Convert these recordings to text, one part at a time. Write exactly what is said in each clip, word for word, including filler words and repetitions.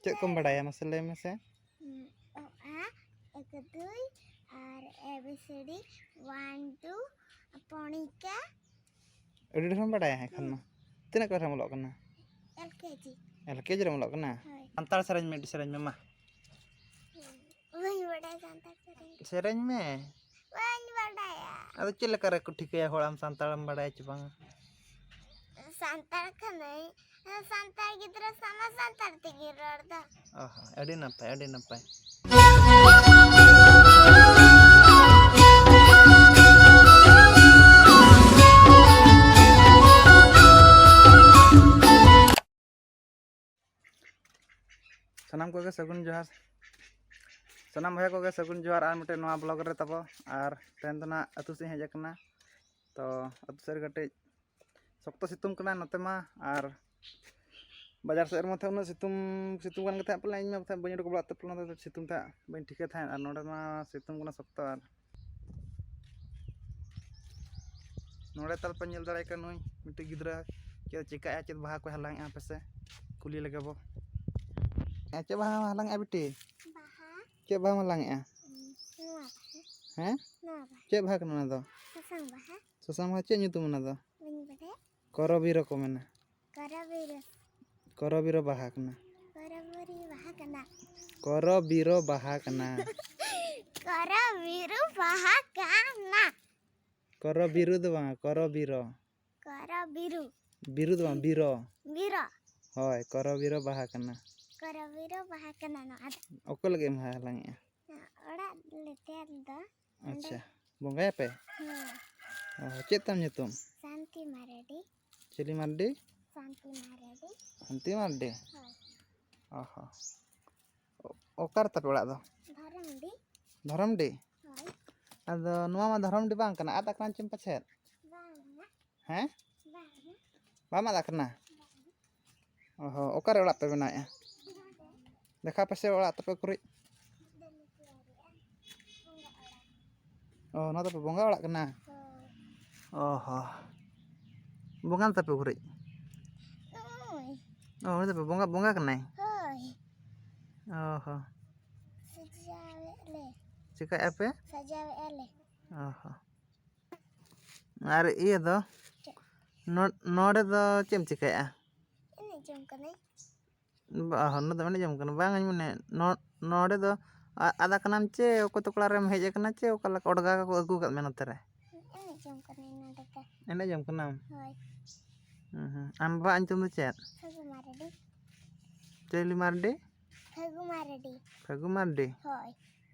ᱪᱮᱫ ᱠᱚᱢ ᱵᱟᱲᱟᱭᱟ? ᱢᱟᱥᱮ ᱞᱟᱹᱭ ᱢᱮᱥᱮ᱾ ᱚ ᱟ, ᱮᱠ ᱫᱩᱭ, ᱟᱨ A B C D, one two, ᱯᱚᱱᱤᱠᱟ᱾ ᱟᱹᱰᱤ ᱰᱷᱮᱨ ᱮᱢ ᱵᱟᱲᱟᱭᱟ ᱮᱱᱠᱷᱟᱱ ᱢᱟ᱾ ᱛᱤᱱᱟᱹᱜ ᱠᱞᱟᱥ ᱨᱮᱢ ᱚᱞᱚᱜ ᱠᱟᱱᱟ? L K G᱾ L K G ᱨᱮᱢ ᱚᱞᱚᱜ ᱠᱟᱱᱟ? ᱦᱳᱭ᱾ ᱥᱟᱱᱛᱟᱲ ᱥᱮᱨᱮᱧ ᱢᱤᱫᱴᱤᱡ ᱥᱮᱨᱮᱧ ᱢᱮ ᱢᱟ᱾ ᱵᱟᱹᱧ ᱵᱟᱲᱟᱭᱟ ᱥᱟᱱᱛᱟᱲ ᱥᱮᱨᱮᱧ᱾ ᱥᱮᱨᱮᱧ ᱢᱮ᱾ ᱵᱟᱹᱧ ᱵᱟᱰᱟᱭᱟ᱾ ᱟᱫᱚ ᱪᱮᱫ ᱞᱮᱠᱟ ᱨᱮᱠᱚ ᱴᱷᱤᱠᱟᱹᱭᱟ ᱦᱚᱲ ᱟᱢ ᱥᱟᱱᱛᱟᱲᱮᱢ ᱵᱟᱰᱟᱭᱟ ᱪᱮ ᱵᱟᱝᱟ? ᱥᱟᱱᱛᱟᱲ ᱠᱟᱹᱱᱟᱹᱧ᱾ ᱥᱟᱱᱛᱟᱲ ᱜᱤᱫᱽᱨᱟᱹ ᱥᱟᱶ ᱢᱟ ᱥᱟᱱᱛᱟᱲ ᱛᱮᱜᱮᱧ ᱨᱚᱲ ᱫᱟ᱾ ᱚ ᱦᱚᱸ, ᱟᱹᱰᱤ ᱱᱟᱯᱟᱭ, ᱟᱹᱰᱤ ᱱᱟᱯᱟᱭ᱾ ᱥᱟᱱᱟᱢ ᱠᱚᱜᱮ ᱥᱟᱹᱜᱩᱱ ᱡᱚᱦᱟᱨ᱾ ᱥᱟᱱᱟᱢ ᱵᱚᱭᱦᱟ ᱠᱚᱜᱮ ᱥᱟᱹᱜᱩᱱ ᱡᱚᱦᱟᱨ᱾ ᱟᱨ ᱢᱤᱫᱴᱮᱱ ᱱᱚᱣᱟ vlog ᱨᱮ ᱛᱟᱵᱚ᱾ ᱟᱨ ᱛᱮᱦᱮᱧ ᱫᱚ ᱱᱟᱜ ᱟᱹᱛᱩ ᱥᱮᱫ ᱤᱧ ᱦᱮᱡ ᱟᱠᱟᱱᱟ᱾ ᱛᱚ ᱟᱹᱛᱩ ᱥᱮᱫ ᱨᱮ ᱠᱟᱹᱴᱤᱡ ᱥᱚᱠᱛᱚ ᱥᱤᱛᱩᱝ ᱠᱟᱱᱟ ᱱᱚᱛᱮ ᱢᱟ, ᱟᱨ ᱵᱟᱡᱟᱨ ᱥᱮᱫ ᱨᱮᱢᱟ ᱛᱟᱦᱮᱸ ᱩᱱᱟᱹᱜ ᱥᱤᱛᱩᱝ, ᱥᱤᱛᱩᱝ ᱠᱟᱱ ᱜᱮ ᱛᱟᱦᱮᱸᱫ ᱯᱟᱞᱮ, ᱤᱧ ᱢᱟ ᱵᱟᱹᱧ ᱩᱰᱩᱠ ᱵᱟᱲᱟᱜ ᱛᱮ ᱯᱟᱞᱮ ᱚᱱᱟ ᱥᱤᱛᱩᱝ ᱛᱟᱦᱮᱸᱫ ᱵᱟᱹᱧ ᱴᱷᱤᱠᱟᱹ ᱛᱟᱦᱮᱸᱫ᱾ ᱟᱨ ᱱᱚᱰᱮ ᱢᱟ ᱥᱤᱛᱩᱝ ᱠᱟᱱᱟ ᱥᱚᱠᱛᱚ᱾ ᱟᱨ ᱱᱚᱰᱮ ᱛᱟᱞᱮ ᱯᱮ ᱧᱮᱞ ᱫᱟᱲᱮᱭᱟᱜ ᱠᱟᱱ ᱱᱩᱭ ᱢᱤᱫᱴᱮᱡ ᱜᱤᱫᱽᱨᱟᱹ ᱪᱮᱫ ᱪᱮᱠᱟᱭᱟ, ᱪᱮᱫ ᱵᱟᱦᱟ ᱠᱚᱭ ᱦᱟᱞᱟᱝ ᱮᱜᱼᱟ ᱯᱮᱥᱮ ᱠᱩᱞᱤ ᱞᱮᱜᱮ ᱵᱚ᱾ ᱦᱮᱸ, ᱪᱮᱫ ᱵᱟᱦᱟ ᱦᱟᱞᱟᱝ ᱮᱜᱼᱟ ᱵᱤᱴᱤ? ᱵᱟᱦᱟ᱾ ᱪᱮᱫ ᱵᱟᱦᱟᱢ ᱦᱟᱞᱟᱝ ᱮᱜᱼᱟ? ᱱᱚᱣᱟ ᱵᱟᱦᱟ᱾ ᱦᱮᱸ? ᱱᱚᱣᱟ ᱵᱟᱦᱟ᱾ ᱪᱮᱫ ᱵᱟᱦᱟ ᱠᱟᱱᱟ ᱚᱱᱟ ᱫᱚ? ᱥᱟᱥᱟᱝ ᱵᱟᱦᱟ᱾ ᱥᱟᱥᱟᱝ ᱵᱟᱦᱟ ᱪᱮᱫ ᱧᱩᱛᱩᱢ ᱚᱱᱟ ᱫᱚ? ᱵᱟᱹᱧ ᱵᱟᱰᱟᱭᱟ᱾ ᱠᱚᱨᱚᱵᱤᱨᱚ ᱠᱚ ᱢᱮᱱᱟ᱾ ᱠᱚᱨᱚᱵᱤᱨᱚ᱾ ᱠᱚᱨᱚᱵᱤᱨᱚ ᱵᱟᱦᱟ ᱠᱟᱱᱟ᱾ ᱠᱚᱨᱚᱵᱚᱨᱤ ᱵᱟᱦᱟ ᱠᱟᱱᱟ᱾ ᱠᱚᱨᱚᱵᱤᱨᱚ ᱵᱟᱦᱟ ᱠᱟᱱᱟ᱾ ᱠᱚᱨᱚᱵᱤᱨᱚ ᱵᱟᱦᱟ ᱠᱟᱱᱟ᱾ ᱠᱚᱨᱚᱵᱤᱨᱩ ᱫᱚ ᱵᱟᱝᱟ, ᱠᱚᱨᱚᱵᱤᱨᱚ᱾ ᱠᱚᱨᱚᱵᱤᱨᱩ᱾ ᱵᱤᱨᱩ ᱫᱚ ᱵᱟᱝ, ᱵᱤᱨᱚ᱾ ᱵᱤᱨᱚ᱾ ᱦᱳᱭ, ᱠᱚᱨᱚᱵᱤᱨᱚ ᱵᱟᱦᱟ ᱠᱟᱱᱟ᱾ ᱠᱚᱨᱚᱵᱤᱨᱚ ᱵᱟᱦᱟ ᱠᱟᱱᱟ ᱱᱚᱣᱟ ᱫᱚ᱾ ᱚᱠᱚᱭ ᱞᱟᱹᱜᱤᱫ ᱮᱢ ᱦᱟᱞᱟᱝ ᱮᱜᱼᱟ? ᱚᱲᱟᱜ ᱞᱮ ᱛᱮᱭᱟᱨ ᱫᱟ᱾ ᱟᱪᱪᱷᱟ, ᱵᱚᱸᱜᱟᱭᱟᱯᱮ? ᱦᱮᱸ᱾ ᱚ, ᱪᱮᱫ ᱛᱟᱢ ᱧᱩᱛᱩᱢ? ᱥᱟᱱᱛᱤ ᱢᱟᱨᱰᱤ᱾ ᱪᱤᱞᱤ ᱢᱟᱨᱰᱤ? ᱥᱟᱱᱛᱤ ᱢᱟᱨᱰᱤ᱾ ᱥᱟᱱᱛᱤ ᱢᱟᱨᱰᱤ? ᱦᱳᱭ᱾ ᱚ ᱦᱚᱸ᱾ ᱚ-, ᱚᱠᱟ ᱨᱮ ᱛᱟᱯᱮ ᱚᱲᱟᱜ ᱫᱚ? ᱫᱷᱚᱨᱚᱢᱰᱤ᱾ ᱫᱷᱚᱨᱚᱢᱰᱤ? ᱦᱳᱭ᱾ ᱟᱫᱚ ᱱᱚᱣᱟ ᱢᱟ ᱫᱷᱚᱨᱚᱢᱰᱤ ᱵᱟᱝ ᱠᱟᱱᱟ, ᱟᱫ ᱟᱠᱟᱱ ᱪᱚᱢ ᱯᱟᱪᱷᱮᱫ? ᱵᱟᱝ ᱦᱟᱸᱜ᱾ ᱦᱮᱸ? ᱵᱟᱝ ᱦᱟᱸᱜ᱾ ᱵᱟᱢ ᱟᱫ ᱟᱠᱟᱱᱟ? ᱵᱟᱝ ᱦᱟᱸᱜ᱾ ᱚ ᱦᱚᱸ, ᱚᱠᱟᱨᱮ ᱚᱲᱟᱜ ᱯᱮ ᱵᱮᱱᱟᱣᱮᱫᱼᱟ? ᱱᱚᱰᱮ᱾ ᱫᱮᱠᱷᱟᱣ ᱯᱮᱥᱮ ᱚᱲᱟᱜ ᱛᱟᱯᱮ ᱩᱠᱩᱨᱤᱡ᱾ ᱱᱚᱰᱮ ᱞᱮ ᱛᱮᱭᱟᱨᱮᱜᱼᱟ᱾ ᱵᱚᱸᱜᱟ ᱚᱲᱟᱜ᱾ ᱚ, ᱱᱚᱣᱟ ᱫᱚᱯᱮ ᱵᱚᱸᱜᱟ ᱚᱲᱟᱜ ᱠᱟᱱᱟ? ᱦᱳᱭ᱾ ᱚ ᱦᱚᱸ᱾ ᱵᱚᱸᱜᱟ ᱛᱟᱯᱮ ᱩᱠᱩᱨᱤᱡ? ᱦᱳᱭ᱾ ᱚ, ᱩᱱᱤ ᱫᱚᱯᱮ ᱵᱚᱸᱜᱟ, ᱵᱚᱸᱜᱟ ᱠᱟᱱᱟᱭ? ᱦᱳᱭ᱾ ᱚ ᱦᱚᱸ᱾ ᱥᱟᱡᱟᱣᱮᱫ ᱞᱮ᱾ ᱪᱤᱠᱟᱹᱭᱮᱫᱼᱟ ᱯᱮ? ᱥᱟᱡᱟᱣᱮᱫᱼᱟ ᱞᱮ᱾ ᱚ ᱦᱚᱸ᱾ ᱟᱨ ᱤᱭᱟᱹ ᱫᱚ? ᱪᱮᱫ? ᱱᱚ-, ᱱᱚᱰᱮ ᱫᱚ ᱪᱮᱫ ᱮᱢ ᱪᱤᱠᱟᱹᱭᱮᱫᱼᱟ? ᱮᱱᱮᱡ ᱡᱚᱝ ᱠᱟᱹᱱᱟᱹᱧ᱾ ᱵᱟ, ᱱᱚᱰᱮ ᱫᱚ ᱮᱱᱮᱡ ᱡᱚᱝ ᱠᱟᱱᱟ᱾ ᱵᱟᱝ, ᱤᱧ ᱢᱮᱱᱮ, ᱱᱚ-, ᱱᱚᱰᱮ ᱫᱚ ᱟ-, ᱟᱫ ᱟᱠᱟᱱᱟᱢ ᱪᱮ ᱚᱠᱚᱭ ᱛᱟᱠᱚ ᱚᱲᱟᱜ ᱨᱮᱢ ᱦᱮᱡ ᱟᱠᱟᱱᱟ ᱪᱮ ᱚᱠᱟ ᱞᱮᱠᱟ ᱚᱰᱜᱟ ᱠᱚ ᱟᱹᱜᱩ ᱟᱠᱟᱫ ᱢᱮᱭᱟ ᱱᱚᱛᱮ ᱨᱮ? ᱮᱱᱮᱡ ᱡᱚᱝ ᱠᱟᱹᱱᱟᱹᱧ ᱱᱚᱰᱮ ᱫᱚ᱾ ᱮᱱᱮᱡ ᱡᱚᱝ ᱠᱟᱱᱟᱢ? ᱦᱳᱭ᱾ ᱦᱩᱸ, ᱦᱩᱸ᱾ ᱟᱢ ᱵᱟᱵᱟᱣᱟᱜ ᱧᱩᱛᱩᱢ ᱫᱚ ᱪᱮᱫ? ᱯᱷᱟᱹᱜᱩ ᱢᱟᱨᱰᱤ᱾ ᱪᱟᱹᱭᱞᱤ ᱢᱟᱨᱰᱤ? ᱯᱷᱟᱹᱜᱩ ᱢᱟᱨᱰᱤ᱾ ᱯᱷᱟᱹᱜᱩ ᱢᱟᱨᱰᱤ? ᱦᱳᱭ᱾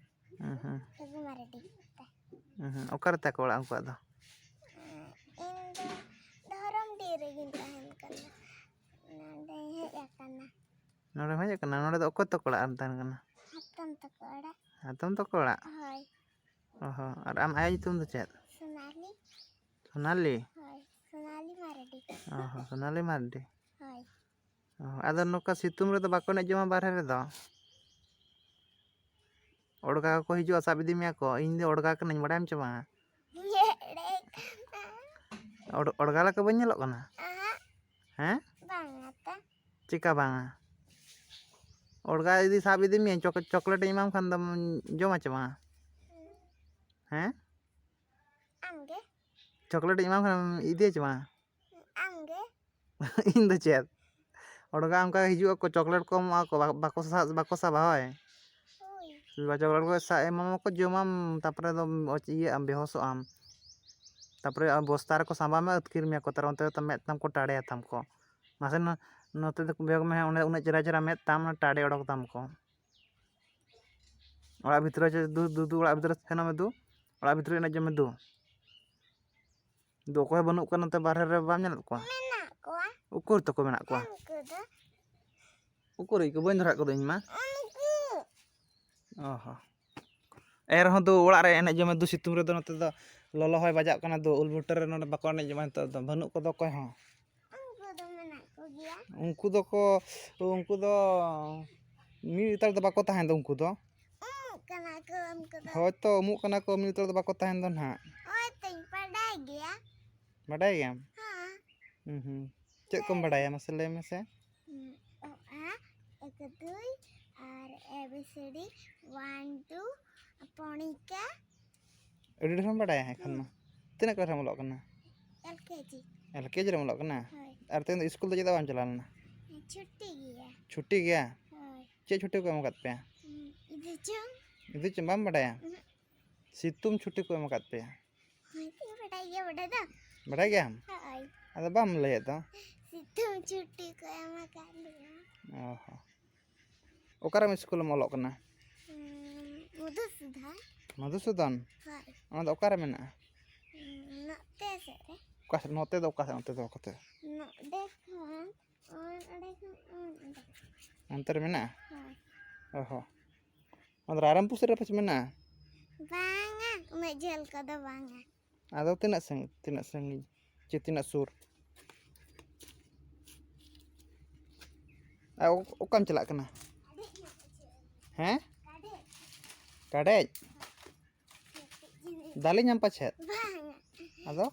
ᱦᱩᱸ, ᱦᱩᱸ᱾ ᱯᱷᱟᱹᱜᱩ ᱢᱟᱨᱰᱤ᱾ ᱦᱩᱸ, ᱦᱩᱸ᱾ ᱚᱠᱟᱨᱮ ᱛᱟᱠᱚ ᱚᱲᱟᱜ ᱩᱱᱠᱩᱣᱟᱜ ᱫᱚ? ᱤᱧ ᱫᱚ ᱫᱷᱚᱨᱚᱢᱰᱤ ᱨᱮᱜᱤᱧ ᱛᱟᱦᱮᱱ ᱠᱟᱱᱟ᱾ ᱱᱚᱰᱮᱧ ᱦᱮᱡ ᱟᱠᱟᱱᱟ᱾ ᱱᱚᱰᱮᱢ ᱦᱮᱡ ᱟᱠᱟᱱᱟ? ᱱᱚᱰᱮ ᱫᱚ ᱚᱠᱚᱭ ᱛᱟᱠᱚ ᱚᱲᱟᱜ ᱨᱮᱢ ᱛᱟᱦᱮᱱ ᱠᱟᱱᱟ? ᱦᱟᱛᱚᱢ ᱛᱟᱠᱚ ᱚᱲᱟᱜ᱾ ᱦᱟᱛᱚᱢ ᱛᱟᱠᱚ ᱚᱲᱟᱜ? ᱦᱳᱭ᱾ ᱚ ᱦᱚᱸ᱾ ᱟᱨ ᱟᱢ ᱟᱭᱳ ᱧᱩᱛᱩᱢ ᱫᱚ ᱪᱮᱫ? ᱥᱳᱱᱟᱞᱤ᱾ ᱥᱳᱱᱟᱞᱤ? ᱦᱳᱭ, ᱥᱳᱱᱟᱞᱤ ᱢᱟᱨᱰᱤ᱾ ᱚ ᱦᱚᱸ, ᱥᱳᱱᱟᱞᱤ ᱢᱟᱨᱰᱤ᱾ ᱦᱳᱭ᱾ ᱚ, ᱟᱫᱚ ᱱᱚᱝᱠᱟ ᱥᱤᱛᱩᱝ ᱨᱮᱫᱚ ᱵᱟᱠᱚ ᱮᱱᱮᱡ ᱡᱚᱝᱟ ᱵᱟᱨᱦᱮ ᱨᱮᱫᱚ? ᱚᱲᱜᱟ ᱠᱚᱠᱚ ᱦᱤᱡᱩᱜᱼᱟ, ᱥᱟᱵ ᱤᱫᱤ ᱢᱮᱭᱟ ᱠᱚ᱾ ᱤᱧ ᱫᱚ ᱚᱲᱜᱟ ᱠᱟᱹᱱᱟᱹᱧ, ᱵᱟᱲᱟᱭᱟᱢ ᱪᱮ ᱵᱟᱝᱟ? ᱮᱲᱮ ᱠᱟᱱᱟ᱾ ᱚᱲ-, ᱚᱲᱜᱟ ᱞᱮᱠᱟ ᱵᱟᱹᱧ ᱧᱮᱞᱚᱜ ᱠᱟᱱᱟ? ᱟᱦᱟᱜ᱾ ᱦᱮᱸ? ᱵᱟᱝᱟ ᱛᱚ᱾ ᱪᱮᱠᱟ ᱵᱟᱝᱟ? ᱚᱲᱜᱟ ᱡᱩᱫᱤ ᱥᱟᱵ ᱤᱫᱤ ᱢᱮᱭᱟ, ᱪᱚᱠ-, ᱪᱚᱠᱞᱮᱴ ᱤᱧ ᱮᱢᱟᱢ ᱠᱷᱟᱱ ᱫᱚᱢ ᱡᱚᱢᱟ ᱪᱮ ᱵᱟᱝᱟ? ᱦᱮᱸ? ᱟᱢᱜᱮ᱾ ᱪᱚᱠᱞᱮᱴ ᱤᱧ ᱮᱢᱟᱢ ᱠᱷᱟᱱ ᱤᱫᱤᱭᱟ ᱪᱮ ᱵᱟᱝᱟ? ᱟᱢᱜᱮ᱾ ᱤᱧ ᱫᱚ ᱪᱮᱫ? ᱚᱲᱜᱟ ᱚᱱᱠᱟ ᱦᱤᱡᱩᱜ ᱟᱠᱚ, ᱪᱚᱠᱞᱮᱴ ᱠᱚ ᱮᱢᱚᱜ ᱟᱠᱚ, ᱵᱟ-, ᱵᱟᱠᱚ ᱥᱟ-, ᱵᱟᱠᱚ ᱥᱟᱵᱟ, ᱦᱳᱭ? ᱦᱳᱭ᱾ ᱪᱚᱠᱞᱮᱴ ᱠᱚ ᱥᱟ-, ᱮᱢᱟᱢᱟᱠᱚ, ᱡᱚᱢᱟᱢ, ᱛᱟᱨᱯᱚᱨᱮ ᱫᱚᱢ ᱚᱪ-, ᱤᱭᱟᱹᱜ ᱟᱢ, ᱵᱮᱦᱚᱥᱚᱜ ᱟᱢ᱾ ᱛᱟᱨᱯᱚᱨᱮ ᱟᱨ ᱵᱚᱥᱛᱟ ᱨᱮᱠᱚ ᱥᱟᱢᱵᱟᱣ ᱢᱮᱭᱟ, ᱟᱹᱛᱠᱤᱨ ᱢᱮᱭᱟ ᱠᱚ, ᱛᱟᱨ ᱚᱱᱛᱮ ᱫᱚ ᱢᱮᱫ ᱛᱟᱢ ᱠᱚ ᱴᱟᱲᱮᱭᱟᱛᱟᱢ ᱠᱚ᱾ ᱢᱟᱥᱮ ᱱᱚ-, ᱱᱚᱛᱮ ᱫᱚ ᱠᱚᱭᱚᱜ ᱢᱮ, ᱚᱸᱰᱮ ᱩᱱᱟᱹᱜ ᱪᱮᱦᱨᱟ ᱪᱮᱦᱨᱟ ᱢᱮᱫ ᱛᱟᱢ, ᱚᱱᱟ ᱴᱟᱲᱮ ᱚᱰᱚᱠ ᱛᱟᱢ ᱠᱚ᱾ ᱚᱲᱟᱜ ᱵᱷᱤᱛᱨᱤ ᱨᱮ ᱫᱩ, ᱫᱩ, ᱫᱩ, ᱚᱲᱟᱜ ᱵᱷᱤᱛᱨᱤ ᱨᱮ ᱥᱮᱱᱚᱜ ᱢᱮ ᱫᱩ, ᱚᱲᱟᱜ ᱵᱷᱤᱛᱨᱤ ᱨᱮ ᱮᱱᱮᱡ ᱡᱚᱝ ᱢᱮ ᱫᱩ᱾ ᱫᱩ, ᱚᱠᱚᱭ ᱦᱚᱸ ᱵᱟᱹᱱᱩᱜ ᱠᱚᱣᱟ ᱱᱚᱛᱮ ᱵᱟᱨᱦᱮ ᱨᱮ, ᱵᱟᱢ ᱧᱮᱞᱮᱫ ᱠᱚᱣᱟ? ᱢᱮᱱᱟᱜ ᱠᱚᱣᱟ᱾ ᱩᱠᱩᱨ ᱛᱟᱠᱚ ᱢᱮᱱᱟᱜ ᱠᱚᱣᱟ? ᱩᱱᱠᱩ ᱫᱚ᱾ ᱩᱠᱩᱨ ᱤᱧ ᱠᱚ ᱵᱟᱹᱧ ᱫᱷᱚᱨᱟᱜ ᱠᱚᱫᱚ ᱤᱧ ᱢᱟ᱾ ᱩᱱᱠᱩ᱾ ᱚ ᱦᱚᱸ᱾ ᱮᱱ ᱨᱮᱦᱚᱸ ᱫᱩ, ᱚᱲᱟᱜ ᱨᱮ ᱮᱱᱮᱡ ᱡᱚᱝ ᱢᱮ ᱫᱩ, ᱥᱤᱛᱩᱝ ᱨᱮᱫᱚ ᱱᱚᱛᱮ ᱫᱚ ᱞᱚᱞᱚ ᱦᱚᱭ ᱵᱟᱡᱟᱜ ᱠᱟᱱᱟ ᱫᱩ, ᱩᱞ ᱵᱩᱴᱟᱹ ᱨᱮ ᱱᱚᱰᱮ ᱵᱟᱠᱚ ᱮᱱᱮᱡ ᱡᱚᱝᱟ ᱱᱤᱛᱚᱜ ᱫᱚ, ᱵᱟᱹᱱᱩᱜ ᱠᱚᱫᱚ ᱚᱠᱚᱭ ᱦᱚᱸ᱾ ᱩᱱᱠᱩ ᱫᱚ ᱢᱮᱱᱟᱜ ᱠᱚᱜᱮᱭᱟ᱾ ᱩᱱᱠᱩ ᱫᱚᱠᱚ, ᱩᱱᱠᱩ ᱫᱚ ᱢᱤᱫ ᱞᱮᱛᱟᱲ ᱫᱚ ᱵᱟᱠᱚ ᱛᱟᱦᱮᱱ ᱫᱚ ᱩᱱᱠᱩ ᱫᱚ᱾ ᱩᱢᱩᱜ ᱠᱟᱱᱟ ᱠᱚ ᱩᱱᱠᱩ ᱫᱚ᱾ ᱦᱳᱭ ᱛᱚ, ᱩᱢᱩᱜ ᱠᱟᱱᱟ ᱠᱚ, ᱢᱤᱫ ᱞᱮᱛᱟᱲ ᱫᱚ ᱵᱟᱠᱚ ᱛᱟᱦᱮᱱ ᱫᱚ ᱱᱟᱦᱟᱜ᱾ ᱦᱳᱭ ᱛᱚᱧ ᱵᱟᱰᱟᱭ ᱜᱮᱭᱟ᱾ ᱵᱟᱰᱟᱭ ᱜᱮᱭᱟᱢ? ᱦᱮᱸ᱾ ᱦᱩᱸ, ᱦᱩᱸ᱾ ᱪᱮᱫ ᱠᱚᱢ ᱵᱟᱰᱟᱭᱟ ᱢᱟᱥᱮ ᱞᱟᱹᱭ ᱢᱮᱥᱮ? ᱦᱩᱸ, ᱚ, ᱟ, ᱮᱠ, ᱫᱩᱭ, ᱟᱨ A B C D, one two, ᱯᱚᱬᱤᱠᱟ᱾ ᱟᱹᱰᱤ ᱰᱷᱮᱨᱮᱢ ᱵᱟᱰᱟᱭᱟ ᱮᱱᱠᱷᱟᱱ ᱢᱟ᱾ ᱛᱤᱱᱟᱹᱜ ᱠᱞᱟᱥ ᱨᱮᱢ ᱚᱞᱚᱜ ᱠᱟᱱᱟ? L K G᱾ L K G ᱨᱮᱢ ᱚᱞᱚᱜ ᱠᱟᱱᱟ? ᱦᱳᱭ᱾ ᱟᱨ ᱛᱮᱦᱮᱧ ᱫᱚ ᱥᱠᱩᱞ ᱫᱚ ᱪᱮᱫᱟᱜ ᱵᱟᱢ ᱪᱟᱞᱟᱣ ᱞᱮᱱᱟ? ᱪᱷᱩᱴᱤ ᱜᱮᱭᱟ᱾ ᱪᱷᱩᱴᱤ ᱜᱮᱭᱟ? ᱦᱳᱭ᱾ ᱪᱮᱫ ᱪᱷᱩᱴᱤ ᱠᱚ ᱮᱢ ᱟᱠᱟᱫ ᱯᱮᱭᱟ? ᱩᱸ, ᱤᱫᱩ ᱪᱩᱝ᱾ ᱤᱫᱩ ᱪᱩᱝ ᱵᱟᱢ ᱵᱟᱰᱟᱭᱟ? ᱩᱸᱦᱩᱜ᱾ ᱥᱤᱛᱩᱝ ᱪᱷᱩᱴᱤ ᱠᱚ ᱮᱢ ᱟᱠᱟᱫ ᱯᱮᱭᱟ? ᱦᱳᱭ, ᱤᱧ ᱵᱟᱰᱟᱭ ᱜᱮᱭᱟ, ᱵᱟᱰᱟᱭ ᱫᱚ᱾ ᱵᱟᱰᱟᱭ ᱜᱮᱭᱟᱢ? ᱦᱳᱭ᱾ ᱟᱫᱚ ᱵᱟᱢ ᱞᱟᱹᱭᱮᱫ ᱫᱚ? ᱥᱤᱛᱩᱝ ᱪᱷᱩᱴᱤ ᱠᱚ ᱮᱢ ᱟᱠᱟᱫ ᱞᱮᱭᱟ᱾ ᱚ ᱦᱚᱸ᱾ ᱚᱠᱟᱨᱮᱢ ᱥᱠᱩᱞᱮᱢ ᱚᱞᱚᱜ ᱠᱟᱱᱟ? ᱩᱸ, ᱢᱚᱫᱷᱩᱥᱩᱫᱷᱚᱱ᱾ ᱢᱚᱫᱷᱩᱥᱩᱫᱚᱱ? ᱦᱳᱭ᱾ ᱚᱱᱟ ᱫᱚ ᱚᱠᱟᱨᱮ ᱢᱮᱱᱟᱜᱼᱟ? ᱩᱸ, ᱱᱚᱛᱮ ᱥᱮᱫ ᱨᱮ᱾ ᱚᱠᱟ ᱥᱮᱫ? ᱱᱚᱛᱮ ᱫᱚ ᱚᱠᱟ ᱥᱮᱫ? ᱱᱚᱛᱮ ᱫᱚ ᱚᱠᱟ ᱥᱮᱫ? ᱱᱚᱰᱮ ᱠᱷᱚᱱ, ᱚᱱ-, ᱚᱸᱰᱮ ᱠᱷᱚᱱ, ᱚᱱ-, ᱚᱸᱰᱮ᱾ ᱚᱱᱛᱮ ᱨᱮ ᱢᱮᱱᱟᱜᱼᱟ? ᱦᱳᱭ᱾ ᱚ ᱦᱚᱸ᱾ ᱚᱱᱟ ᱫᱚ ᱨᱟᱭᱨᱚᱝᱯᱩᱨ ᱥᱮᱫ ᱨᱮ ᱯᱟᱪᱮ ᱢᱮᱱᱟᱜᱼᱟ? ᱵᱟᱝᱟ, ᱩᱱᱟᱹᱜ ᱡᱷᱟᱹᱞ ᱠᱚᱫᱚ ᱵᱟᱝᱟ᱾ ᱟᱫᱚ ᱛᱤᱱᱟᱹᱜ ᱥᱟᱺᱜᱤᱧ, ᱛᱤᱱᱟᱹᱜ ᱥᱟᱺᱜᱤᱧ ᱪᱮ ᱛᱤᱱᱟᱹᱜ ᱥᱩᱨ? ᱟᱨ ᱚ-, ᱚᱠᱟᱢ ᱪᱟᱞᱟᱜ ᱠᱟᱱᱟ? ᱦᱮᱸ? ᱠᱟᱰᱮᱡ? ᱫᱟᱞᱮ ᱧᱟᱢ ᱯᱟᱪᱷᱮᱫ? ᱵᱟᱝᱟ᱾ ᱟᱫᱚ?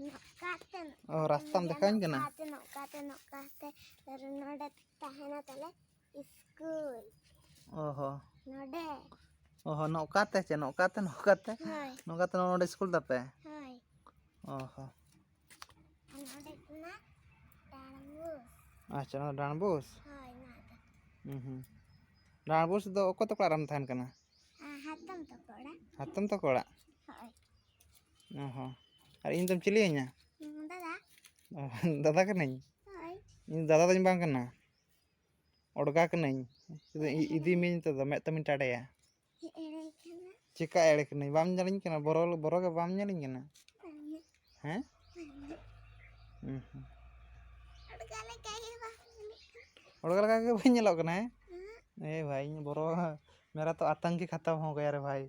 ᱱᱚᱝᱠᱟᱛᱮ ᱚ, ᱨᱟᱥᱛᱟᱢ ᱫᱮᱠᱷᱟᱣᱟᱹᱧ ᱠᱟᱱᱟ? ᱱᱚᱝᱠᱟᱛᱮ, ᱱᱚᱝᱠᱟᱛᱮ, ᱱᱚᱝᱠᱟᱛᱮ, ᱟᱨ ᱱᱚᱰᱮ ᱛᱟᱦᱮᱱᱟ ᱛᱟᱞᱮ ᱥᱠᱩᱞ᱾ ᱚ ᱦᱚᱸ᱾ ᱱᱚᱰᱮ᱾ ᱚ ᱦᱚᱸ, ᱱᱚᱝᱠᱟᱛᱮ ᱪᱮ? ᱱᱚᱝᱠᱟᱛᱮ, ᱱᱚᱝᱠᱟᱛᱮ? ᱦᱳᱭ᱾ ᱱᱚᱝᱠᱟᱛᱮ ᱱᱚᱰᱮ ᱥᱠᱩᱞ ᱛᱟᱯᱮ? ᱦᱳᱭ᱾ ᱚ ᱦᱚᱸ᱾ ᱟᱨ ᱱᱚᱰᱮ ᱠᱟᱱᱟ ᱰᱟᱸᱰᱵᱳᱥ᱾ ᱟᱪᱪᱷᱟ, ᱱᱚᱣᱟ ᱰᱟᱸᱰᱵᱳᱥ? ᱦᱳᱭ, ᱱᱚᱣᱟ ᱫᱚ᱾ ᱦᱩᱸ, ᱦᱩᱸ᱾ ᱰᱟᱸᱰᱵᱳᱥ ᱫᱚ ᱚᱠᱚᱭ ᱛᱟᱠᱚ ᱚᱲᱟᱜ ᱨᱮᱢ ᱛᱟᱦᱮᱱ ᱠᱟᱱᱟ? ᱟ, ᱦᱟᱛᱚᱢ ᱛᱟᱠᱚ ᱚᱲᱟᱜ᱾ ᱦᱟᱛᱚᱢ ᱛᱟᱠᱚ ᱚᱲᱟᱜ? ᱦᱳᱭ᱾ ᱚ ᱦᱚᱸ᱾ ᱟᱨ ᱤᱧ ᱫᱚᱢ ᱪᱤᱞᱤᱭᱟᱹᱧᱟ? ᱦᱩᱸ, ᱫᱟᱫᱟ᱾ ᱚ, ᱫᱟᱫᱟ ᱠᱟᱹᱱᱟᱹᱧ? ᱦᱳᱭ᱾ ᱤᱧ ᱫᱟᱫᱟ ᱫᱚᱧ ᱵᱟᱝ ᱠᱟᱱᱟ᱾ ᱚᱲᱜᱟ ᱠᱟᱹᱱᱟᱹᱧ᱾ ᱤᱫᱤ-, ᱤᱫᱤ ᱢᱤᱭᱟᱹᱧ ᱱᱤᱛᱚᱜ ᱫᱚ, ᱢᱮᱫ ᱛᱟᱢᱤᱧ ᱴᱟᱰᱮᱭᱟ᱾ ᱮᱲᱮ ᱠᱟᱱᱟ᱾ ᱪᱮᱠᱟ ᱮᱲᱮ ᱠᱟᱹᱱᱟᱹᱧ? ᱵᱟᱢ ᱧᱮᱞᱤᱧ ᱠᱟᱱᱟ? ᱵᱚᱨᱚ, ᱵᱚᱨᱚ ᱜᱮ ᱵᱟᱢ ᱧᱮᱞᱤᱧ ᱠᱟᱱᱟ? ᱵᱟᱝᱟ᱾ ᱦᱮᱸ? ᱵᱟᱝᱟ᱾ ᱦᱩᱸ, ᱦᱩᱸ᱾ ᱚᱲᱜᱟ ᱞᱮᱠᱟ ᱜᱮ ᱵᱟᱢ ᱧᱮᱞᱚᱜ ᱠᱟᱱᱟ᱾ ᱚᱲᱜᱟ ᱞᱮᱠᱟ ᱜᱮ ᱵᱟᱹᱧ ᱧᱮᱞᱚᱜ ᱠᱟᱱᱟ, ᱦᱮᱸ? ᱩᱸᱦᱩᱸ᱾ ᱮ ᱵᱷᱟᱭ, ᱤᱧ ᱵᱚᱨᱚ, ᱢᱮᱨᱟ ᱛᱚ ᱟᱛᱟᱝ ᱜᱮ ᱠᱷᱟᱛᱟᱢ ᱦᱳ ᱜᱟᱭᱟ ᱨᱮ ᱵᱷᱟᱭ᱾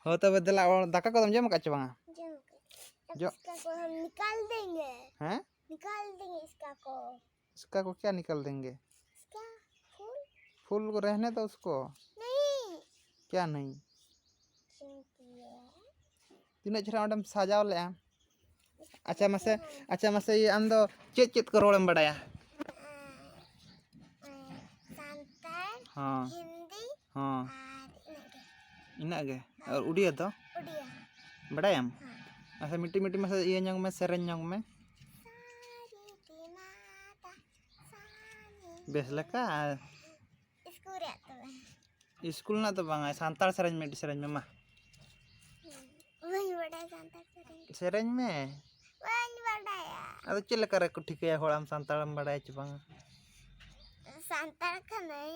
ᱦᱳ, ᱛᱚᱵᱮ ᱫᱮᱞᱟ, ᱚ, ᱫᱟᱠᱟ ᱠᱚᱫᱚᱢ ᱡᱚᱢ ᱟᱠᱟᱫ ᱪᱮ ᱵᱟᱝᱟ? ᱡᱚᱢ ᱟᱠᱟᱫ᱾ ᱡᱚ- ᱤᱥᱠᱟ ᱠᱚ ᱦᱟᱢ ᱱᱤᱠᱟᱞ ᱫᱮᱝᱜᱮ᱾ ᱦᱮᱸ? ᱱᱤᱠᱟᱞ ᱫᱮᱝᱜᱮ ᱤᱥᱠᱟ ᱠᱚ᱾ इसका को क्या निकाल देंगे? इसका फूल। फूल को रहने दो उसको। नहीं। क्या नहीं? क्योंकि ये ᱛᱤᱱᱟᱹᱜ ᱪᱮᱦᱨᱟ ᱚᱸᱰᱮᱢ ᱥᱟᱡᱟᱣ ᱞᱮᱜᱼᱟ᱾ ᱟᱪᱪᱷᱟ ᱢᱟᱥᱮ, ᱟᱪᱪᱷᱟ ᱢᱟᱥᱮ, ᱤᱭᱟᱹ, ᱟᱢ ᱫᱚ ᱪᱮᱫ ᱪᱮᱫ ᱠᱚ ᱨᱚᱲᱮᱢ ᱵᱟᱲᱟᱭᱟ? ᱦᱚᱸ᱾ ᱦᱤᱱᱫᱤ ᱦᱚᱸ᱾ ᱟᱨ ᱤᱱᱟᱹᱜ ᱜᱮ᱾ ᱤᱱᱟᱹᱜ ᱜᱮ? ᱟᱨ ᱩᱰᱤᱭᱟ ᱫᱚ? ᱩᱰᱤᱭᱟ ᱦᱚᱸ᱾ ᱵᱟᱰᱟᱭᱟᱢ? ᱦᱮᱸ᱾ ᱟᱪᱪᱷᱟ, ᱢᱤᱫᱴᱤᱡ ᱢᱤᱫᱴᱤᱡ ᱢᱟᱥᱮ ᱤᱭᱟᱹ ᱧᱚᱜ ᱢᱮ, ᱥᱮᱨᱮᱧ ᱧᱚᱜ ᱢᱮ᱾ ᱥᱟᱨᱤ ᱛᱤᱱᱟᱴᱟ ᱥᱟᱨᱤ᱾ ᱵᱮᱥ ᱞᱮᱠᱟ? ᱤᱥᱠᱩᱞ ᱨᱮᱭᱟᱜ ᱛᱚᱵᱮ᱾ ᱤᱥᱠᱩᱞ ᱨᱮᱱᱟᱜ ᱫᱚ ᱵᱟᱝᱟ, ᱥᱟᱱᱛᱟᱲ ᱥᱮᱨᱮᱧ ᱢᱤᱫᱴᱤᱡ ᱥᱮᱨᱮᱧ ᱢᱮ ᱢᱟ᱾ ᱵᱟᱹᱧ ᱵᱟᱰᱟᱭᱟ ᱥᱟᱱᱛᱟᱲ ᱥᱮᱨᱮᱧ᱾ ᱥᱮᱨᱮᱧ ᱢᱮ᱾ ᱵᱟᱹᱧ ᱵᱟᱰᱟᱭᱟ᱾ ᱟᱫᱚ ᱪᱮᱫ ᱞᱮᱠᱟ ᱨᱮᱠᱚ ᱴᱷᱤᱠᱟᱹᱭᱟ ᱦᱚᱲ ᱟᱢ ᱥᱟᱱᱛᱟᱲᱮᱢ ᱵᱟᱰᱟᱭᱟ ᱪᱮ ᱵᱟᱝᱟ? ᱥᱟᱱᱛᱟᱲ ᱠᱟᱹᱱᱟᱹᱧ,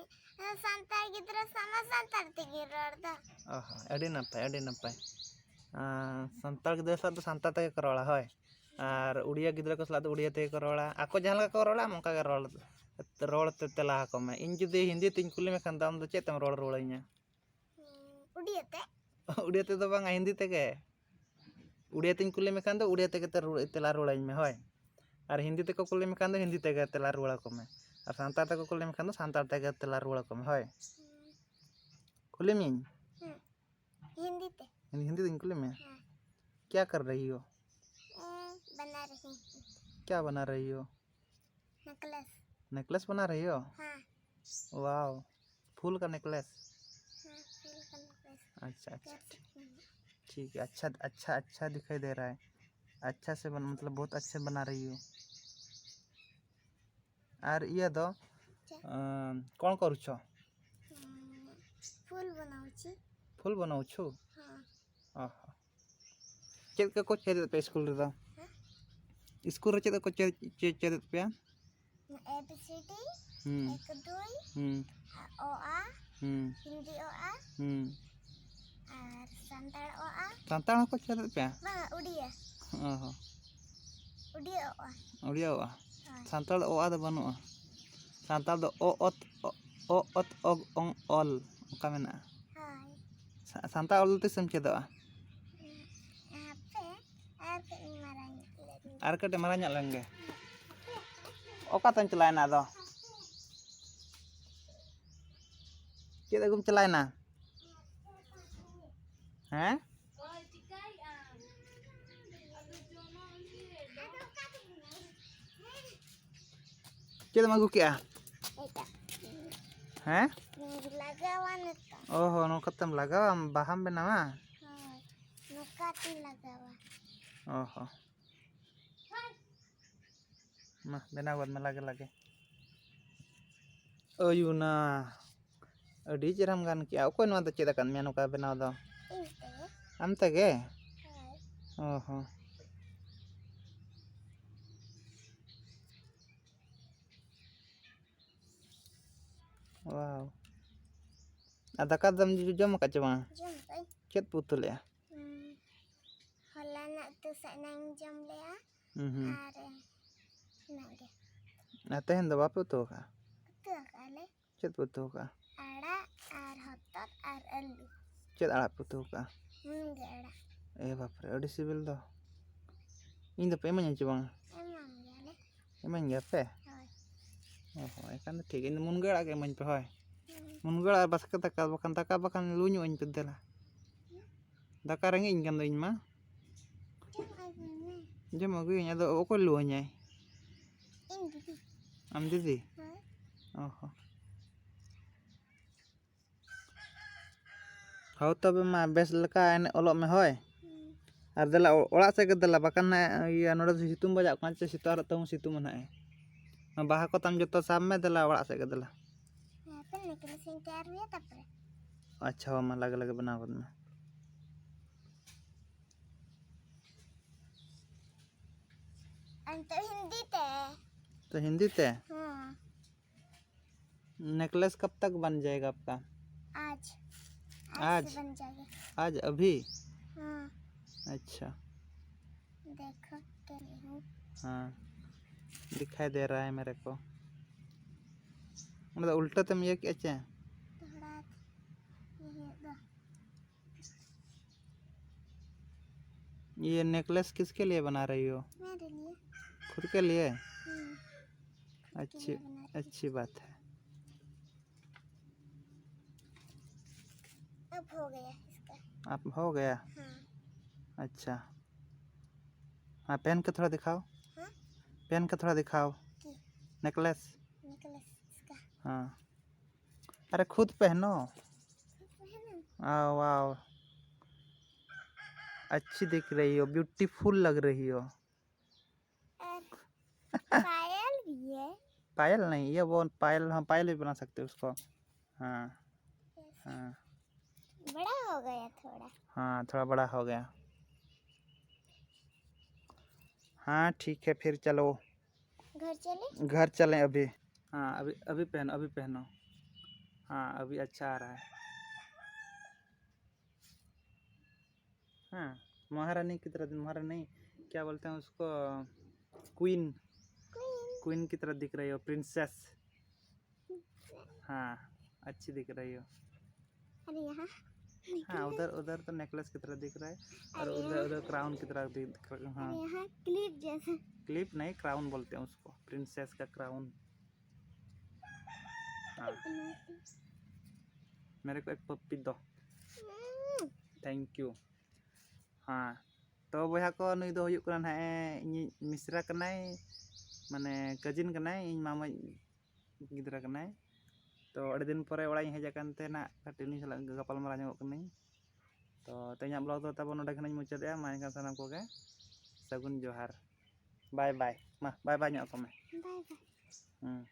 ᱥᱟᱱᱛᱟᱲ ᱜᱤᱫᱽᱨᱟᱹ ᱥᱟᱶ ᱢᱟ ᱥᱟᱱᱛᱟᱲ ᱛᱮᱜᱮ ᱨᱚᱲ ᱫᱚ᱾ ᱚ ᱦᱚᱸ, ᱟᱹᱰᱤ ᱱᱟᱯᱟᱭ, ᱟᱹᱰᱤ ᱱᱟᱯᱟᱭ᱾ ᱟᱸ, ᱥᱟᱱᱛᱟᱲ ᱜᱤᱫᱽᱨᱟᱹ ᱥᱟᱞᱟᱜ ᱫᱚ ᱥᱟᱱᱛᱟᱲ ᱛᱮᱜᱮ ᱠᱚ ᱨᱚᱲᱟ, ᱦᱳᱭ᱾ ᱟᱨ ᱩᱲᱤᱭᱟ ᱜᱤᱫᱽᱨᱟᱹ ᱠᱚ ᱥᱟᱞᱟᱜ ᱫᱚ ᱩᱲᱤᱭᱟ ᱛᱮᱜᱮ ᱠᱚ ᱨᱚᱲᱟ᱾ ᱟᱠᱚ ᱡᱟᱦᱟᱸ ᱞᱮᱠᱟ ᱠᱚ ᱨᱚᱲᱟ, ᱟᱢ ᱚᱱᱠᱟ ᱜᱮ ᱨᱚᱲ, ᱨᱚᱲ ᱛᱮ ᱛᱮᱞᱟ ᱟᱠᱚ ᱢᱮ᱾ ᱤᱧ ᱡᱩᱫᱤ ᱦᱤᱱᱫᱤ ᱛᱤᱧ ᱠᱩᱞᱤ ᱢᱮᱠᱷᱟᱱ ᱫᱚ, ᱟᱢ ᱫᱚ ᱪᱮᱫ ᱛᱮᱢ ᱨᱚᱲ ᱨᱩᱣᱟᱹᱲᱟᱹᱧᱟ? ᱦᱩᱸ, ᱩᱲᱤᱭᱟ ᱛᱮ? ᱩᱲᱤᱭᱟ ᱛᱮᱫᱚ ᱵᱟᱝᱟ, ᱦᱤᱱᱫᱤ ᱛᱮᱜᱮ᱾ ᱩᱲᱤᱭᱟ ᱛᱤᱧ ᱠᱩᱞᱤ ᱢᱮᱠᱷᱟᱱ ᱫᱚ ᱩᱲᱤᱭᱟ ᱛᱮᱜᱮ ᱛᱮ ᱨᱩᱣᱟᱹᱲ, ᱛᱮᱞᱟ ᱨᱩᱣᱟᱹᱲᱟᱹᱧ ᱢᱮ, ᱦᱳᱭ᱾ ᱟᱨ ᱦᱤᱱᱫᱤ ᱛᱮᱠᱚ ᱠᱩᱞᱤ ᱢᱮᱠᱷᱟᱱ ᱫᱚ ᱦᱤᱱᱫᱤ ᱛᱮᱜᱮ ᱛᱮᱞᱟ ᱨᱩᱣᱟᱹᱲ ᱟᱠᱚ ᱢᱮ᱾ ᱟᱨ ᱥᱟᱱᱛᱟᱲ ᱛᱮᱠᱚ ᱠᱩᱞᱤ ᱢᱮᱠᱷᱟᱱ ᱫᱚ ᱥᱟᱱᱛᱟᱲ ᱛᱮᱜᱮ ᱛᱮᱞᱟ ᱨᱩᱣᱟᱹᱲ ᱟᱠᱚ ᱢᱮ, ᱦᱳᱭ᱾ ᱦᱩᱸ᱾ ᱠᱩᱞᱤ ᱢᱤᱭᱟᱹᱧ? ᱦᱩᱸ᱾ ᱦᱤᱱᱫᱤ ᱛᱮ᱾ ᱦᱤᱱᱫᱤ, ᱦᱤᱱᱫᱤ ᱛᱤᱧ ᱠᱩᱞᱤ ᱢᱮᱭᱟ? ᱦᱮᱸ᱾ क्या कर रही हो? ᱮᱸ, ᱵᱟᱱᱟ ᱨᱟᱦᱤ ᱦᱩᱸ᱾ क्या बना रही हो? नेकलेस। नेकलेस बना रही हो? हाँ। वाओ, फूल का नेकलेस? हाँ, फूल का नेकलेस। अच्छा, अच्छा, कर ठीक। सकते हैं। ठीक है, अच्छा, अच्छा, अच्छा दिखाई दे रहा है। अच्छा से बन, मतलब, बहुत अच्छे बना रही हो। ଆର୍ ଇଏ ଦ, ଚା- ଅଁ, କ'ଣ କରୁଛ? ଉଁ, ଫୁଲ ବନାଉଛି। ଫୁଲ ବନାଉଛୁ? ହଁ। ଓହୋ। ᱪᱮᱫ ᱠᱚᱠᱚ ᱪᱮᱫ ᱮᱫ ᱯᱮ ᱤᱥᱠᱩᱞ ᱨᱮᱫᱚ? ᱦᱮᱸ? ᱤᱥᱠᱩᱞ ᱨᱮ ᱪᱮᱫ ᱠᱚ ᱪᱮᱫ, ᱪᱮᱫ, ᱪᱮᱫ ᱮᱫ ᱯᱮᱭᱟ? A B C D, ᱦᱩᱸ᱾ ᱮᱠ ᱫᱩᱭ, ᱦᱩᱸ᱾ ᱚ ᱟ, ᱦᱩᱸ᱾ ᱦᱤᱱᱫᱤ ᱚ ᱟ, ᱦᱩᱸ᱾ ᱟᱨ ᱥᱟᱱᱛᱟᱲ ᱚ ᱟ᱾ ᱥᱟᱱᱛᱟᱲ ᱦᱚᱸᱠᱚ ᱪᱮᱫ ᱮᱫ ᱯᱮᱭᱟ? ᱵᱟᱝᱟ, ᱩᱰᱤᱭᱟ᱾ ᱚ ᱦᱚᱸ᱾ ᱩᱰᱤᱭᱟ ᱚ ᱟ᱾ ᱩᱰᱤᱭᱟ ᱚ ᱟ᱾ ᱦᱳᱭ᱾ ᱥᱟᱱᱛᱟᱲ ᱫᱚ ᱚ ᱟ ᱫᱚ ᱵᱟᱹᱱᱩᱜᱼᱟ᱾ ᱥᱟᱱᱛᱟᱲ ᱫᱚ ᱚ, ᱚᱛ, ᱚ, ᱚ, ᱚᱛ, ᱚᱜ, ᱚᱝ, ᱚᱞ, ᱚᱱᱠᱟ ᱢᱮᱱᱟᱜᱼᱟ᱾ ᱦᱳᱭ᱾ ᱥᱟ-, ᱥᱟᱱᱛᱟᱲ ᱚᱞ ᱫᱚ ᱛᱤᱥᱮᱢ ᱪᱮᱫᱚᱜᱼᱟ? ᱦᱟᱯᱮ, ᱟᱨ ᱠᱟᱹᱡ ᱤᱧ ᱢᱟᱨᱟᱝ ᱧᱚᱜ ᱞᱮᱱ ᱜᱮ᱾ ᱟᱨ ᱠᱟᱹᱴᱤᱡ ᱢᱟᱨᱟᱝ ᱧᱚᱜ ᱞᱮᱱ ᱜᱮ᱾ ᱚᱠᱟᱛᱮᱢ ᱪᱟᱞᱟᱣᱮᱱᱟ ᱟᱫᱚ? ᱪᱮᱫ ᱟᱹᱜᱩᱢ ᱪᱟᱞᱟᱣᱮᱱᱟ? ᱦᱮᱸ? ᱪᱮᱫ ᱮᱢ ᱟᱹᱜᱩ ᱠᱮᱜᱼᱟ? ᱮᱴᱟᱜ᱾ ᱦᱮᱸ? ᱞᱟᱜᱟᱣᱟ ᱱᱤᱛᱚᱜ᱾ ᱚ ᱦᱚᱸ, ᱱᱚᱝᱠᱟᱛᱮᱢ ᱞᱟᱜᱟᱣᱟ, ᱵᱟᱦᱟᱢ ᱵᱮᱱᱟᱣᱟ? ᱦᱳᱭ, ᱱᱚᱝᱠᱟᱛᱤᱧ ᱞᱟᱜᱟᱣᱟ᱾ ᱚ ᱦᱚᱸ᱾ ᱢᱟ, ᱵᱮᱱᱟᱣ ᱜᱚᱫ ᱢᱮ ᱞᱟᱜᱮ ᱞᱟᱜᱮ᱾ ᱟᱹᱭᱩᱱᱟ, ᱟᱹᱰᱤ ᱪᱮᱦᱨᱟᱢ ᱜᱟᱱ ᱠᱮᱜᱼᱟ᱾ ᱚᱠᱚᱭ ᱱᱚᱣᱟ ᱫᱚ ᱪᱮᱫ ᱟᱠᱟᱫ ᱢᱮᱭᱟ ᱱᱚᱝᱠᱟ ᱵᱮᱱᱟᱣ ᱫᱚ? ᱤᱧ ᱛᱮᱜᱮ᱾ ᱟᱢ ᱛᱮᱜᱮ? ᱦᱳᱭ᱾ ᱚ ᱦᱚᱸ᱾ ᱣᱟᱣ᱾ ᱟᱨ ᱫᱟᱠᱟ ᱫᱚᱢ ᱡᱚᱢ ᱟᱠᱟᱫ ᱪᱮ ᱵᱟᱝ? ᱡᱚᱢ ᱟᱠᱟᱫᱟᱹᱧ᱾ ᱪᱮᱫ ᱯᱮ ᱩᱛᱩ ᱞᱮᱫᱼᱟ? ᱦᱩᱸ, ᱦᱚᱞᱟᱱᱟᱜ ᱩᱛᱩ ᱥᱟᱜ ᱮᱱᱟᱝ ᱤᱧ ᱡᱚᱢ ᱞᱮᱫᱼᱟ᱾ ᱦᱩᱸ, ᱦᱩᱸ᱾ ᱟᱨ ᱚᱱᱟᱜᱮ᱾ ᱟᱨ ᱛᱮᱦᱮᱧ ᱫᱚ ᱵᱟᱯᱮ ᱩᱛᱩ ᱟᱠᱟᱫᱼᱟ? ᱩᱛᱩ ᱟᱠᱟᱫᱼᱟ ᱞᱮ᱾ ᱪᱮᱫ ᱯᱮ ᱩᱛᱩ ᱟᱠᱟᱫᱼᱟ? ᱟᱲᱟᱜ ᱟᱨ ᱦᱚᱛᱚᱫ ᱟᱨ ᱟᱹᱞᱩ᱾ ᱪᱮᱫ ᱟᱲᱟᱜ ᱯᱮ ᱩᱛᱩ ᱟᱠᱟᱫᱼᱟ? ᱢᱩᱱᱜᱟᱹ ᱟᱲᱟᱜ᱾ ᱮ ᱵᱟᱯᱨᱮ, ᱟᱹᱰᱤ ᱥᱤᱵᱤᱞ ᱫᱚ᱾ ᱤᱧ ᱫᱚᱯᱮ ᱤᱢᱟᱹᱧᱟ ᱪᱮ ᱵᱟᱝᱟ? ᱮᱢᱟᱢ ᱜᱮᱭᱟᱞᱮ᱾ ᱤᱢᱟᱹᱧ ᱜᱮᱭᱟ ᱯᱮ? ᱦᱳᱭ᱾ ᱚ ᱦᱚᱸ, ᱮᱱᱠᱷᱟᱱ ᱫᱚ ᱴᱷᱤᱠ ᱜᱮᱭᱟ᱾ ᱤᱧ ᱫᱚ ᱢᱩᱱᱜᱟᱹ ᱟᱲᱟᱜ ᱜᱮ ᱤᱢᱟᱹᱧ ᱯᱮ, ᱦᱳᱭ᱾ ᱦᱩᱸ᱾ ᱢᱩᱱᱜᱟᱹ ᱟᱲᱟᱜ ᱵᱟᱥᱠᱮ ᱫᱟᱠᱟ, ᱵᱟᱠᱷᱟᱱ ᱫᱟᱠᱟ ᱵᱟᱠᱷᱟᱱ ᱞᱩ ᱧᱚᱜ ᱟᱹᱧ ᱯᱮ ᱫᱮᱞᱟ᱾ ᱦᱩᱸ᱾ ᱫᱟᱠᱟ ᱨᱮᱸᱜᱮᱡ ᱤᱧ ᱠᱟᱱ ᱫᱚ ᱤᱧ ᱢᱟ᱾ ᱡᱚᱢ ᱟᱹᱜᱩᱭ ᱢᱮ᱾ ᱡᱚᱢ ᱟᱹᱜᱩᱭᱟᱹᱧ, ᱟᱫᱚ ᱚᱠᱚᱭ ᱞᱩᱣᱟᱹᱧᱟᱭ? ᱤᱧ ᱫᱤᱫᱤ᱾ ᱟᱢ ᱫᱤᱫᱤ? ᱦᱳᱭ᱾ ᱚ ᱦᱚᱸ᱾ ᱦᱳᱭ ᱛᱚᱵᱮ ᱢᱟ, ᱵᱮᱥ ᱞᱮᱠᱟ ᱮᱱ-, ᱚᱞᱚᱜ ᱢᱮ, ᱦᱳᱭ᱾ ᱦᱩᱸ᱾ ᱟᱨ ᱫᱮᱞᱟ, ᱚ-, ᱚᱲᱟᱜ ᱥᱮᱫ ᱜᱮ ᱫᱮᱞᱟ, ᱵᱟᱠᱷᱟᱱ ᱱᱟᱜ ᱤᱭᱟᱹ, ᱱᱚᱰᱮ ᱫᱚ ᱥᱤᱛᱩᱝ ᱵᱟᱡᱟᱜ ᱠᱟᱱᱟ, ᱪᱮ ᱥᱤᱛᱩᱝ ᱟᱨ ᱛᱟᱹᱦᱩ ᱥᱤᱛᱩᱝ ᱱᱟᱜ ᱮ᱾ ᱚᱱᱟ ᱵᱟᱦᱟ ᱠᱚ ᱛᱟᱢ ᱡᱚᱛᱚ ᱥᱟᱵ ᱢᱮ, ᱫᱮᱞᱟ ᱚᱲᱟᱜ ᱥᱮᱫ ᱜᱮ ᱫᱮᱞᱟ᱾ ᱦᱮᱸ, ᱛᱚ necklace ᱤᱧ ᱛᱮᱭᱟᱨ ᱦᱩᱭᱟ ᱛᱟᱯᱚᱨᱮ᱾ ᱟᱪᱪᱷᱟ, ᱦᱳᱭ ᱢᱟ, ᱞᱟᱜᱮ ᱞᱟᱜᱮ ᱵᱮᱱᱟᱣ ᱜᱚᱫ ᱢᱮ᱾ ᱟᱨ ᱱᱤᱛᱚᱜ ᱦᱤᱱᱫᱤ ᱛᱮ᱾ ᱛᱚ ᱦᱤᱱᱫᱤ ᱛᱮ? ᱦᱮᱸ᱾ नेकलेस कब तक बन जाएगा आपका? आज। आज आज? से बन जाएगा। आज अभी? हाँ। अच्छा। देखो, कर रही हूँ। हाँ, दिखाई दे रहा है मेरे को। मतलब उल्टा तुम ये क्या? थोड़ा ये दो। ये नेकलेस किसके लिए बना रही हो? मेरे लिए। खुद के लिए? हम्म। खुद के अच्छी, लिए बना रही हूँ। अच्छी बात है। अब हो गया इसका। अब हो गया? हाँ। अच्छा। हाँ, पहन के थोड़ा दिखाओ। हाँ? पहन के थोड़ा दिखाओ। की? नेकलेस। नेकलेस इसका। हाँ। अरे खुद पहनो। वाह वाह, अच्छी दिख रही हो, ब्यूटीफुल लग रही हो। और पायल भी है। पायल नहीं, ये वो पायल, हाँ पायल भी बना सकते हो उसको। हाँ हाँ बड़ा हो गया थोड़ा। हाँ, थोड़ा बड़ा हो गया। हाँ ठीक है, फिर चलो घर चले। घर चलें अभी। हाँ अभी अभी पहनो, अभी पहनो। हाँ अभी अच्छा आ रहा है। हाँ, महारानी की तरह, महारानी क्या बोलते हैं उसको, क्वीन। क्वीन की तरह दिख रही हो, प्रिंसेस। हाँ, अच्छी दिख रही हो। अरे यहाँ हाँ, उधर उधर तो नेकलेस की तरह दिख रहा है, और उधर उधर क्राउन की तरह दिख रहा है। हाँ, यहाँ क्लिप जैसा। क्लिप नहीं, क्राउन बोलते हैं उसको, प्रिंसेस का क्राउन। हाँ, मेरे को एक पप्पी दो। Thank you. हाँ, तो ᱵᱚᱭᱦᱟ ᱠᱚ, ᱱᱩᱭ ᱫᱚ ᱦᱩᱭᱩᱜ ᱠᱟᱱᱟ ᱱᱟᱦᱟᱜ ᱤᱧᱤᱡ ᱢᱤᱥᱨᱟ ᱠᱟᱱᱟᱭ, ᱢᱟᱱᱮ ᱠᱟᱡᱤᱱ ᱠᱟᱱᱟᱭ, ᱤᱧ ᱢᱟᱢᱟᱭᱤᱡ ᱜᱤᱫᱽᱨᱟᱹ ᱠᱟᱱᱟᱭ᱾ ᱛᱚ ᱟᱹᱰᱤ ᱫᱤᱱ ᱯᱚᱨᱮ ᱚᱲᱟᱜ ᱤᱧ ᱦᱮᱡ ᱟᱠᱟᱱ ᱛᱮ ᱱᱟᱦᱟᱜ ᱠᱟᱹᱴᱤᱡ ᱩᱱᱤ ᱥᱟᱞᱟᱜ ᱜᱟᱯᱟᱞ ᱢᱟᱨᱟᱣ ᱧᱚᱜᱚᱜ ᱠᱟᱹᱱᱟᱹᱧ᱾ ᱛᱚ ᱛᱮᱦᱮᱧᱟᱜ ᱵᱞᱚᱜ ᱫᱚ ᱛᱟᱵᱚᱱ ᱱᱚᱰᱮ ᱠᱷᱚᱱᱤᱧ ᱢᱩᱪᱟᱹᱫᱮᱜᱼᱟ᱾ ᱢᱟ ᱮᱱᱠᱷᱟᱱ ᱥᱟᱱᱟᱢ ᱠᱚᱜᱮ ᱥᱟᱹᱜᱩᱱ ᱡᱚᱦᱟᱨ, ᱵᱟᱭ ᱵᱟᱭ᱾ ᱢᱟ ᱵᱟᱭ ᱵᱟᱭ ᱧᱚᱜ ᱠᱚ ᱢᱮ᱾ ᱵᱟᱭ ᱵᱟᱭ᱾ ᱦᱩᱸ᱾